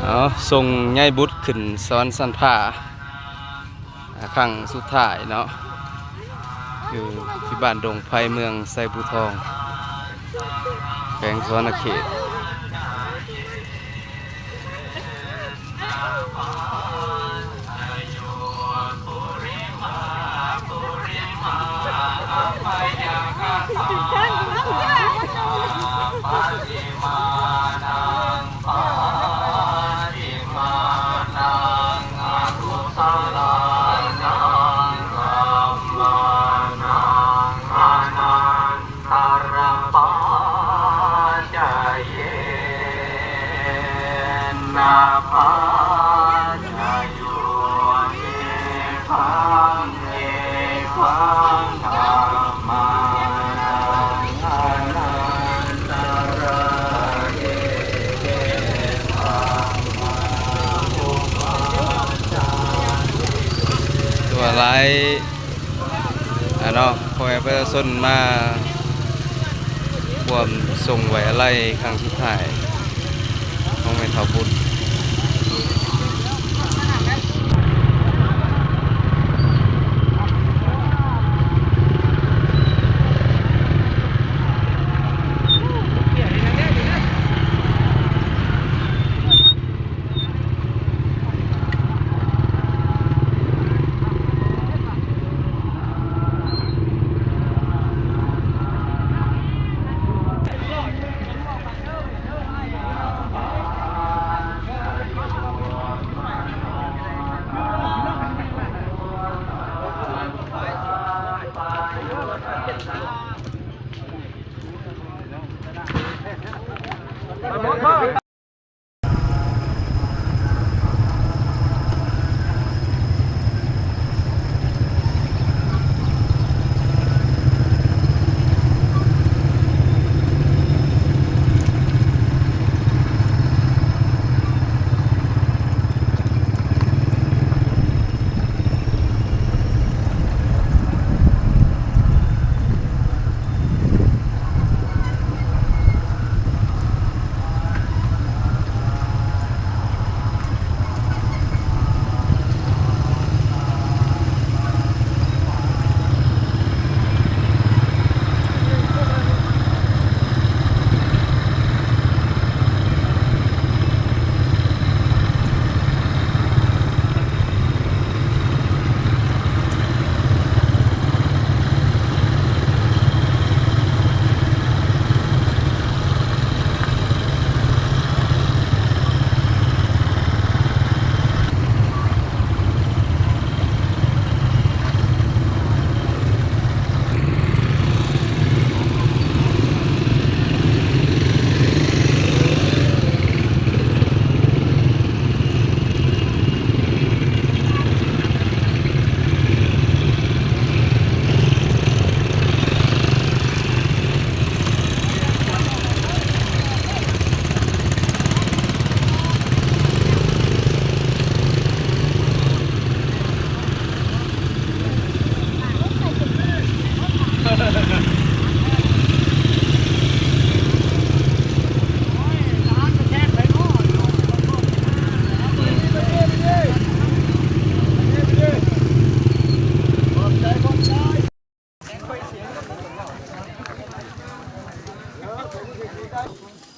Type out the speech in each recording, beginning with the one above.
ເອົາ ສົ່ງຍາຍບຸດຂຶ້ນສະຫວັນຊັ້ນຟ້າ ອ່າ ຄັ້ງສຸດທ້າຍເນາະ ຢູ່ທີ່ບ້ານດົງໄພ ເມືອງໄຊບູທອງ ແຂວງສະຫວັນນະເຂດ. ຖືວ່າຫຼາຍ ອ່າ ເນາະ ພໍ່ແມ່ປະຊາຊົນມາຮ່ວມສົ່ງໄວ້ອາໄລຄັ້ງສຸດທ້າຍຂອງແມ່ເຖົ້າບຸດ.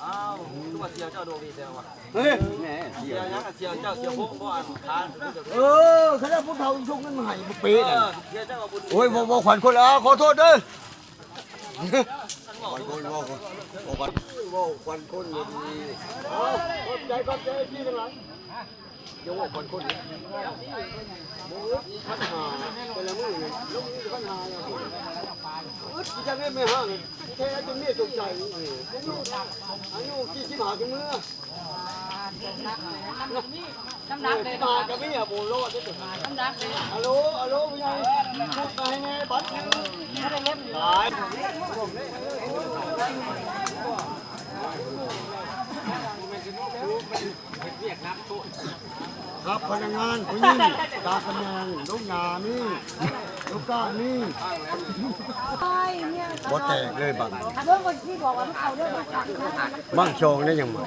ອ້າວ ຄືວ່າສ່ຽວເຈົ້າດວງດີແທ້ວະ? ເຮີ້ຍ ສ່ຽວຫຍັງ? ສ່ຽວເຈົ້າ ສ່ຽວພວກ ພວກອັນຄານ ເອີ ຄັນວ່າຜູ້ເຖົ້າສົ່ງເງິນມາໃຫ້ບໍ່ເປະນະ. ເອີ ສ່ຽວເຈົ້າກໍບຸນ ໂອ້ຍ ບໍ່ ບໍ່ຂວັນຄົນ ເອົາ ຂໍໂທດເດີ. ຂວັນຄົນ ເວົ້າ ເວົ້າຂວັນຄົນບໍ່ດີ. ເອົາ ຂອບໃຈ ຂອບໃຈ ເອັຟຊີ ທັງຫຼາຍ. ຢ່າເວົ້າກ່ອນຄົນ ມື້ອື່ນອີກພັນຫ້າ ແຕ່ລະມື້ນີ້ ແລ້ວມື້ອື່ນພັນຫ້າແລ້ວ. ອຶດຄືຈັ່ງໃດແມ່ຮ້າງ ແທ້ຈົນເມຍຕົກໃຈ. ອາຍຸ ອາຍຸສີ່ສິບຫ້າຂຶ້ນເມືອ ນ້ຳໜັກເດ້ ສິບຫ້າກໍມີ ບໍ່ລອດເດ້. ນ້ຳໜັກເດ້ ອາໂລ ອາໂລ ຜູ້ໃຫຍ່ ຊຸດມາໃຫ້ແດ່ບັດໜຶ່ງ. ຕາຍ ຮັບພະນັກງານຜູ້ຍິງ ຕາມຕຳແໜ່ງ ລູກໜ້າມີ ລູກກ້ານມີ. ບໍ່ແຕກເລີຍບັດນີ້ ເບິ່ງຄົນທີ່ບອກວ່າມັນເຂົ້າເລື່ອງມັນຂັດນະ. ມັນຊ່ອງໄດ້ຫຍັງມາ.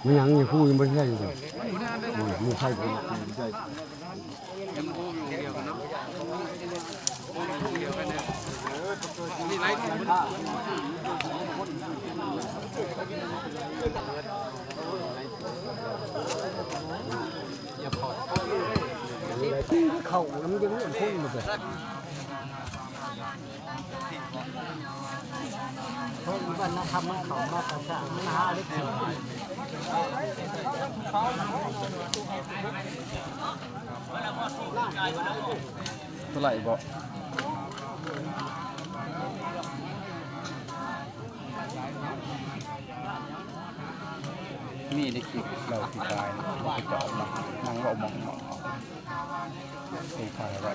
มันยังอยู่ คู่ยังบ่ใช่อยู่ โอ้ย มันใช่ เขานำยังคนอยู่ เพราะอีบ้านนาคำมันเข้ามาประสานมันหาเล็กน้อย เท่าไหร่บ่ มีได้คลิปเราที่ตายนะ เขาไปจอดนะ นั่งเว้าหม่องๆ เอาไปถ่ายไว้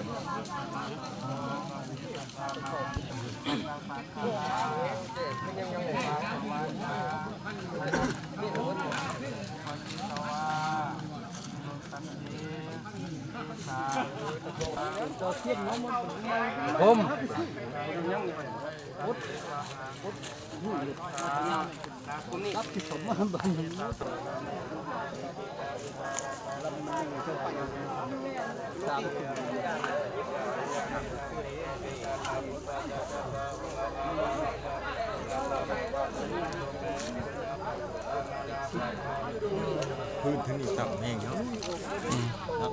ผม พื้นที่นี่ต่ำแฮงเนาะ อืม เนาะ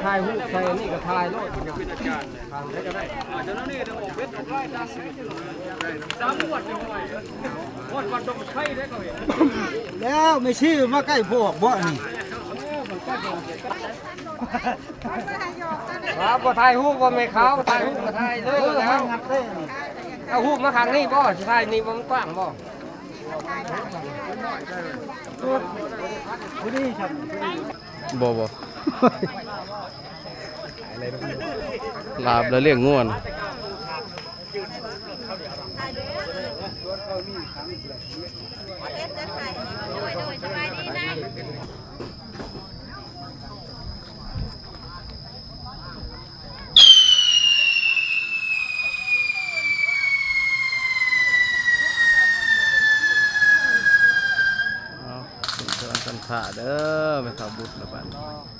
ถ่ายรูปใส่นี่ก็ถ่ายโลด ทางใดก็ได้ แล้วไม่ชื่อมาใกล้พวกบ่นี่ ว่าบ่ถ่ายรูปบ่แม่ขาว บ่ถ่ายรูปก็ถ่ายเลยแล้ว เอารูปมาข้างนี้บ่ สิถ่ายนี่บ่ มันกว้างบ่ ผู้นี้ครับ บ่ บ่ ลาบแล้วเลี้ยงงัวนะ เอา เป็นเชิญกันค่ะเด้อ แม่เฒ่าบุตรละบัดนี้